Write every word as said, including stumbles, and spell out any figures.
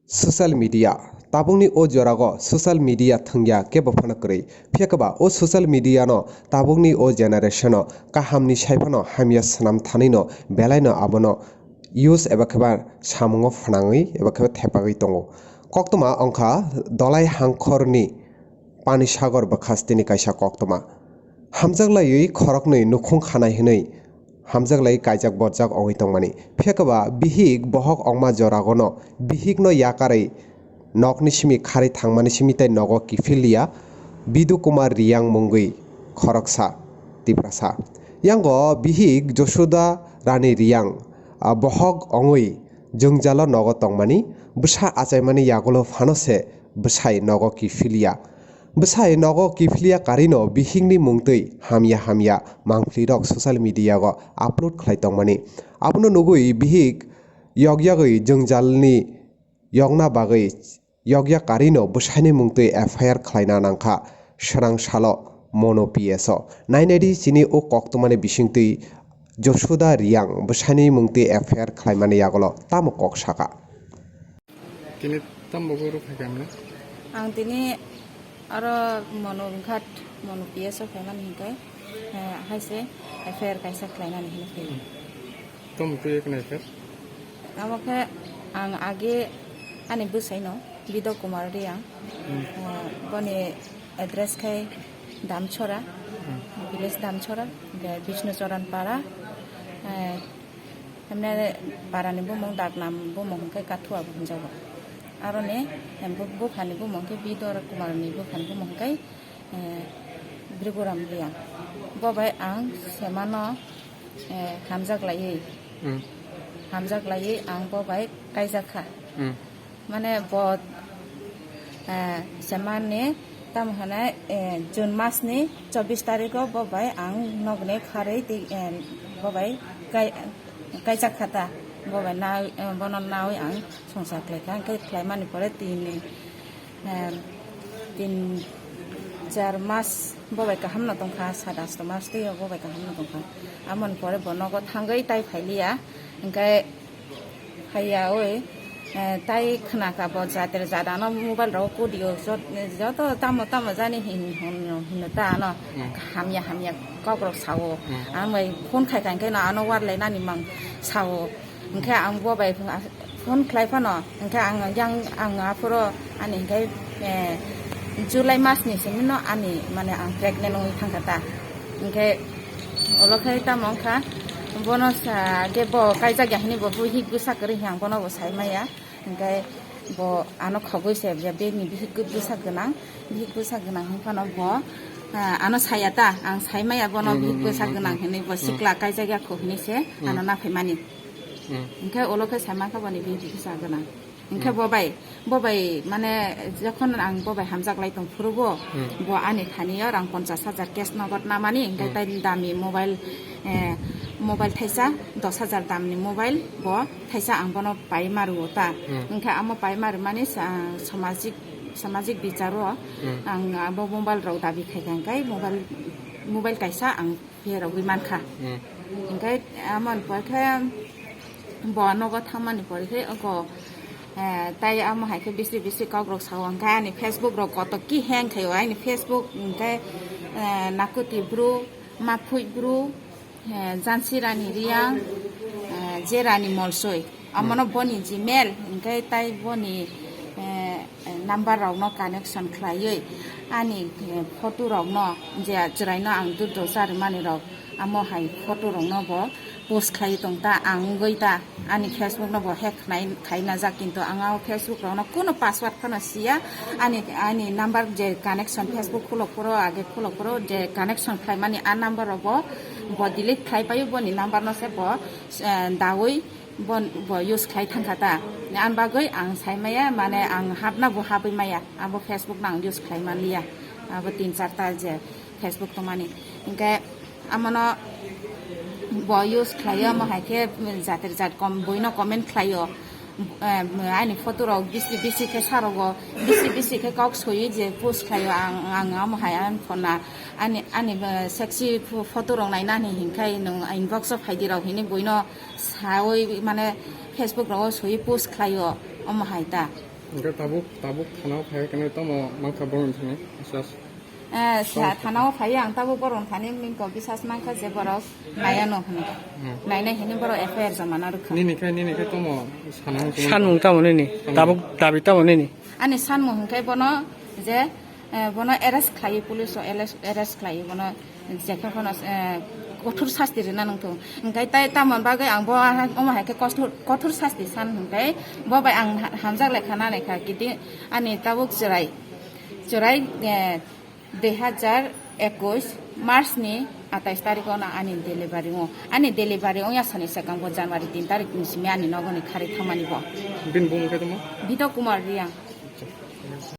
Social media. Tabukni o jorago social media thwngya kebo phano kwrwi. Phiya khe ba o social media no tabukni o generation o kahamni sai phano hamya swnam thani no belai no abono use eba khe ba samungo phnangwi eba khe ba thepagwi tongo. Koktwma wngkha Dolai Hangkhorni Pani Sagor bwkhasteni kaisa koktwma. Hamjaklaiwi khoroknwi nukhung khanai hwnwi hamjaklai kaijak borjak ongwi tongmani. Phiya khe ba bihik bohok ongma joragono bihikno yakarwi nokni simi kharwi thangmani simi tei nogo kiphilya Bidu Kumar Riyang mungwi khoroksa Tiprasa. Yango bihik Josuda Rani Riyang, ah, bohok ongwi jwngjalo nogo tongmani, bwsa achaimani yagulo phano se bwsai nogo kiphilya. Bwsai nogo kiphilya karino bihikni mungtwi hamya hamya mangphlirok social media-o upload khlai tongmani. Abono nugwi bihik yokyagwi jwngjalni yokna bagwi yokya karino bwsaini mungtwi F I R khlaina nangkha srang salo Mono P S o. Nainadi chini o koktwmani bisingtwi Josuda Riyang bwsaini mungtwi F I R khlaimani yagulo tamo kok saka. Tini tamo borok hai khe hamya? Ang tini aro Mono wngkha, Mono P S o phaimani hinkhe, eh, haise F I R kaisa khlainani hinwi phaio. Tamo twi ekna khe? Tamo khe ang age ani bwsaino, Bido Kumar Riyang. Hmm. Eh, boni address khe Damchora, Hmm. village Damchora, hinkhe Bishnu Choran Para, eh, Hemne parani bumung, daknam bumung hwnkhe Kathua bo hwnjago. Aroni, em, bu-, buphani bumung khe Bidor Kumarni buphani bumung hwnkhe, eh, Briguram Riyang. Bo bai ang semano, eh, hamjak laiwi, Hmm. hamjak laiwi ang bo bai kaijak kha. Hmm. Mane bo, eh, semani tamo hwnai, eh, June masni chobbish tarikho bo bai ang nokni kharwi twi, eh, bo bai kai-, kaijak kha ta. Bo bai nawi, eh, bono nawi ang songsa khlai kha. Hwnkhe khlaimani pore tini, eh, tin char mas bo bai kahamno tongkha, sat asto mas twiyo bo bai kahamno tongkha. Amoni pore bo nogo thangwi tai phailiya. Hwnkhe Haiya oi, eh, tai khna ka bo jater jada no mobile rok kudio jot-, joto tamo tamo jani hin hon hino ta ano Hmm. hamya hamya kok rok sao. Hmm. Ang bai phone khai khai khe no ano warlai nani mang sao. Hwnkhe ang bo bai phone khlai phano hwnkhe ang yang ang aphuru ani hwnkhe, eh, July mas ni simi no ani mane ang pregnant ongwi thangkha ta. Hwnkhe olo khai tamo wngkha bono sa ge bo kaijak ya hini bo bihik bwsa kwrwi hwnkhe ang bono bo sai maya. Hwnkhe bo ano khogwi se je bini bihik bwsa gwnang, bihik bwsa gwnang hwnphano bo, ah, ano saya ta, ang sai maya bono Hmm, bihik hmm, bwsa hmm, gwnang hmm. hinwi bo Hmm. sikla kaijak ya kho hinwi se Hmm. ano naphai mani. Hmm. Hwnkhe olo khe sai mankha boni bihik bwsa gwnang. Hwnkhe Hmm. bo bai, bo bai mane jokhon ang bo bai hamjak lai tong phuru bo, Hmm. bo ani thani yo rang ponchas hajar cash nogod namani, hwnkhe Hmm. tai dami mobile, eh, mobile thaisa dos hajar damni mobile bo thaisa ang bono pai maru ta. Hmm. Hwnkhe amo pai maru mani sa-, samajik, samajik bicharo Hmm. ang abo mobile rok dabi khai kha hwnkhe mobile, mobile kaisa ang pherogwi mankha. Hmm. Hwnkhe amoni pore khe bo nogo thangmani pore khe oko, eh, tai amo hai khe bisri bisri kok rok sao hwnkhe ani Facebook rok kotok ki hang khaio, ani Facebook hwnkhe, eh, Nakuti Bru, Maphui Bru, eh, Jansi Rani Riyang, eh, Jerani Molsoi. Amono Hmm. boni Gmail, hwnkhe tai boni, eh, number rokno connection khlaiwi ani, eh, photo rokno je chwraino ang durdosa rwmani rok, amo hai photo rokno bo post khlai tong ta, ang wngwi ta ani Facebook no bo hack khnai, khai najak, kintu ang o Facebook rokno kuno password phano siya, ani, ani number je connection Facebook khulok phuru, age khulok phuru je connection khlaimani a number rok bo, bo delete khlai paio, boni number no se bo, eh, dawi Bon, bo use khlai thangkha ta. Ani bagwi ang sai maya, mane ang hapna bo hapwi maya. Abo Facebook no ang use khlai manliya. Abo tin char ta je Facebook tongmani. Hinkhe amono bo use khlaio, amo hai khe jatir jat kom, buino comment khlaio. Em, ani photo rok bisi bisi khe sarogo, bisi bisi khe kok soiwi je post khlaio ang, ang amo hai ang phone na ani, ani, eh, sexy pho-, photo rok nainani hinkhai nwng inbox o phaidi rok hinwi buino sawi mane Facebook rogo soi post khlaio omo hai ta. Hingke tabuk, tabuk thanao phai kene tamo mankha borok thani bisas. Eh, sa thanao phai ang tabuk borok thani mingko bisas mankha je borok naya no hwnwi. Hmm. Nainai hwnwi borok F I R joma na rwkha. Nini khai, nini khai tamo sanmung tamo? Sanmung tamo nini? Sanmung. Tabuk dabi tamo nini? Ani sanmung hwnkhe bono je, eh, bono arrest khlai, police o arrest, arrest khlai bono. Jekhe phano, eh, kothor sasti rina nangthung. Hingkai tai tamoni bagwi ang bo ha-, omo hai khe kothor, kothor sasti san hingkai bo bai ang ha-, hamjak lekha nanai kha kiti ani tabuk chwrai. Chwrai, eh, dui hajar ekwis March ni atais tarikh o no ani delivery o. Ani delivery ongya sani swkang bo January tin tarikh ni simi ani nogo ni kharwi thangmani bo. Bini bumung khe tamo? Bito Kumar Reang.